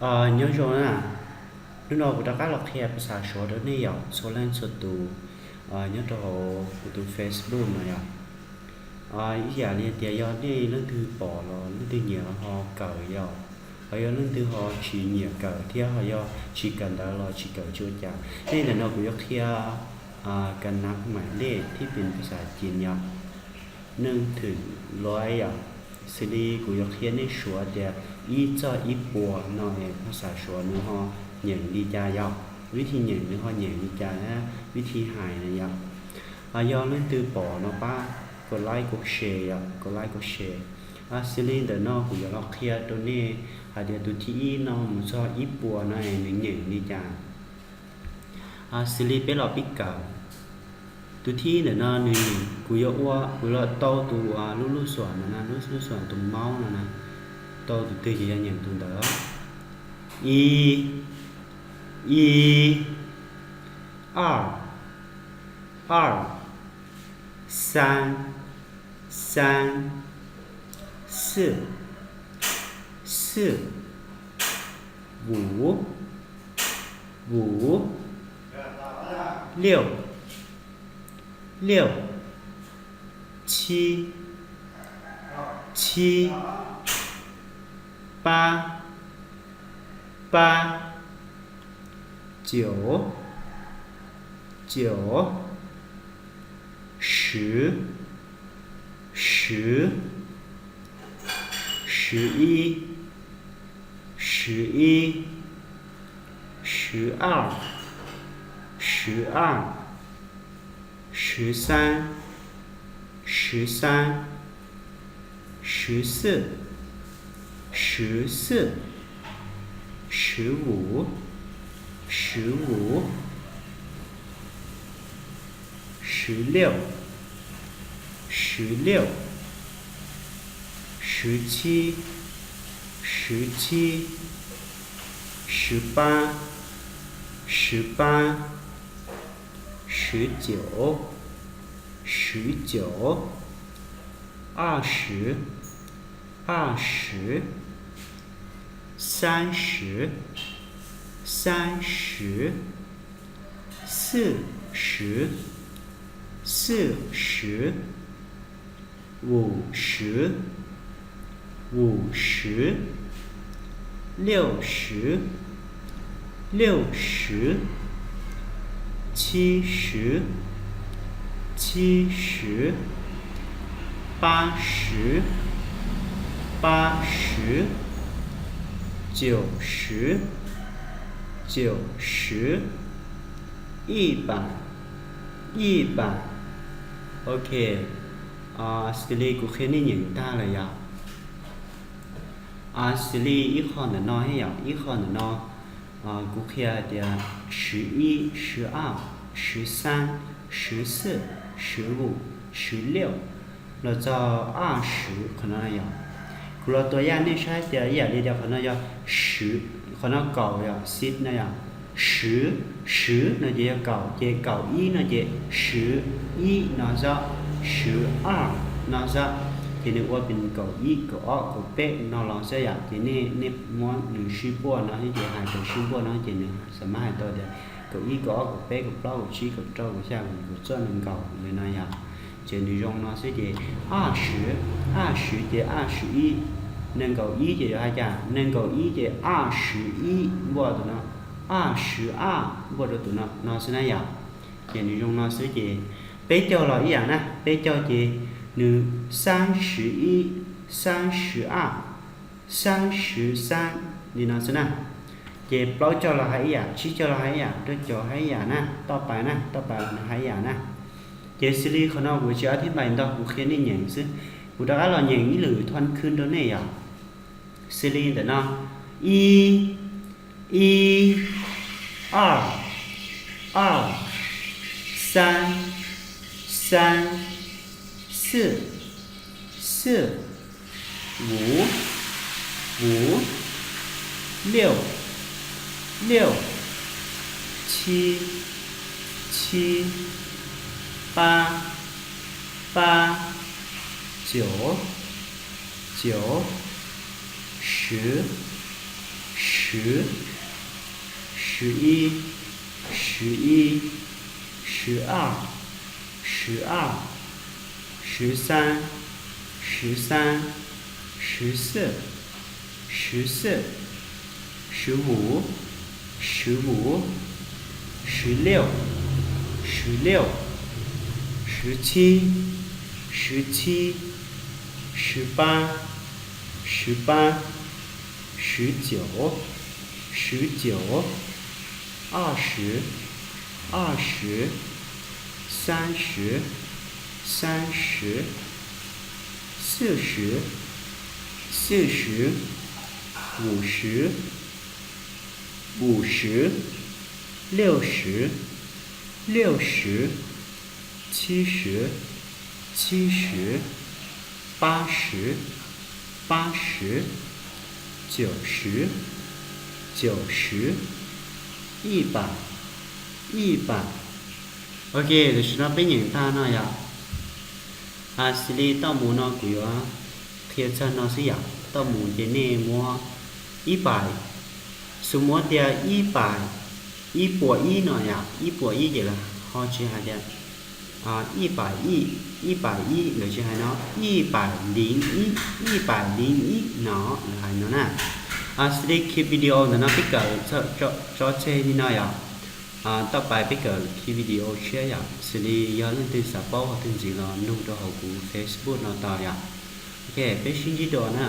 Nyob zoo na, hnub no kuv rov qab los qhia phas xas Suav rau nej yom, txhua leej txhua tus nyob rau hauv kuv tus Facebook no yom. Ib yam li tias yog nej leej twg pom los leej twg nyiam los ho kawm yom, ho yog leej twg ho tsis nyiam kawm thiab ho yog tsis kawm ntawv los tsis kawm tsis ua cas. Nej ntawm no kuv yuav qhia ka nav maim lej thib pis phas xas Cim yom, neej thwm luav yom, xws li kuv yuav qhia nej Suav tias ib txog ib puas no es phas xas Suav nws ho nyeem li cas yom, vib thi nyeem nws ho nyeem li cas, vib thi hais na yom. Yog leej twg pom no pab kaus like kaus share yom, kaus like kaus share. Xws li ntawm no kuv yuav los qhia rau nej hais tias tus thib ib no mus txog ib puas no es nws nyeem li cas. Xws li peb los pib kawm, tus thib ib ntawm no nws nyeem, kuv yuav ua, kuv los tau tus lub lub xuam no na, lub lub xuam tus maub no na, tau tus twg ces yog nyeem tus ntawd. Ib, ib, 二, 二, 三, 三, 四, 四, 五, 五, 六, 六, 七, 七, 八, 八, 九, 九, 十, 十, 十一, 十一, 十二, 十二, 十三, 十三, 十四, 十四, 十五, 十五, 十六, 十六, 十七, 十七, 十八, 十八, 十九, 十九, 二十, 二十, 三十, 三十, 四十, 四十, 五十, 五十, 六十, 六十, 七十, 七十, 八十, 八十, 九十, 九十, 一百, 一百. Ok, xws li kuv qhia nej nyeem tag lawm yom. Xws li ib qho ntawm no yom, ib qho ntawm no kuv qhia hais tias 十一, 十二, 十三, 十四, 十五, 十六 los txog 二十 qhov no yom. Kuv los tua yaj nej saib tias ib yam li tias qhov no yog 十, qhov no kaum yom, six no yom. 十, 十 no ces yog kaum, ces kaum ib no ces 十一 no xwb, 十二 no xwb. Ces nws ua pes kaum ib, kaum ob, kaum peb no los xwb yom. Ces nej, nej muab nws sib puaj no ces hais raws sib puaj no ces nws xam mab hais tau tias kaum ib, kaum ob, kaum peb, kaum plaub, kaum tsib, kaum rau, kaum xya, kaum yim, kaum cuaj, nees nkaum li no yom. Ces nws zoo no xwb ces 二十, 二十 ces 二十一, nees nkaum ib ces yuav hais cas, nees nkaum ib ces 二十一 npuaj tus no, 二十二 npuaj rau tus no, no xwb na yom. Ces nws zoo no xwb ces peb caug los ib yam na, peb caug ces nws 三十一, 三十二, 三十三 li no xwb na. Ces plaub caug los hais ib yam, tsib caug los hais ib yam, rau caum hais ib yam na, toj pais na, toj pais los nws hais ib yam na. Ces xws li qhov no kuv tsis ob thib npais ntog, kuv qhia nej nyeem xwb. Kuv rov qab los nyeem ib lwm thon khwb rau nej yom. Xws li ntawm no, ib, ib, 二, 二, 三, 三, 四, 四, 五, 五, 六, 六, 七, 七, 八, 八, 九, 九, 十, 十.十、十一、十一、十二、十二、十三、十三、十四、十四、十五、十五、十六、十六、十七、十七、十八、十八、十九、十九、二十、二十、三十、三十、四十、四十、五十、五十、六十、六十、七十、七十、八十、八十、九十、九十、一百、一百。Ok, tam sim no peb nyeem tag no yom. Xws li toj mus no kuv yuav qhia txog no xwb yom. Toj mus ces nej muab ib pais, xws muab tias ib pais, ib puas ib no yom, ib puas ib ces lawv ho tsis hais tias ib pais ib, ib pais ib, lawv tsis hais no, ib pais liv ib, ib pais liv ib no lawv hais no na. Xws li khi video ntawm no peb kawm tso tseg li no yom. Toj pais peb kawm khi video tshiab yom. Xws li yog leej twg xav paub qhov twg ntxiv los nug rau hauv kuv Facebook no tau yom. Ok, peb sib ntsib dua na.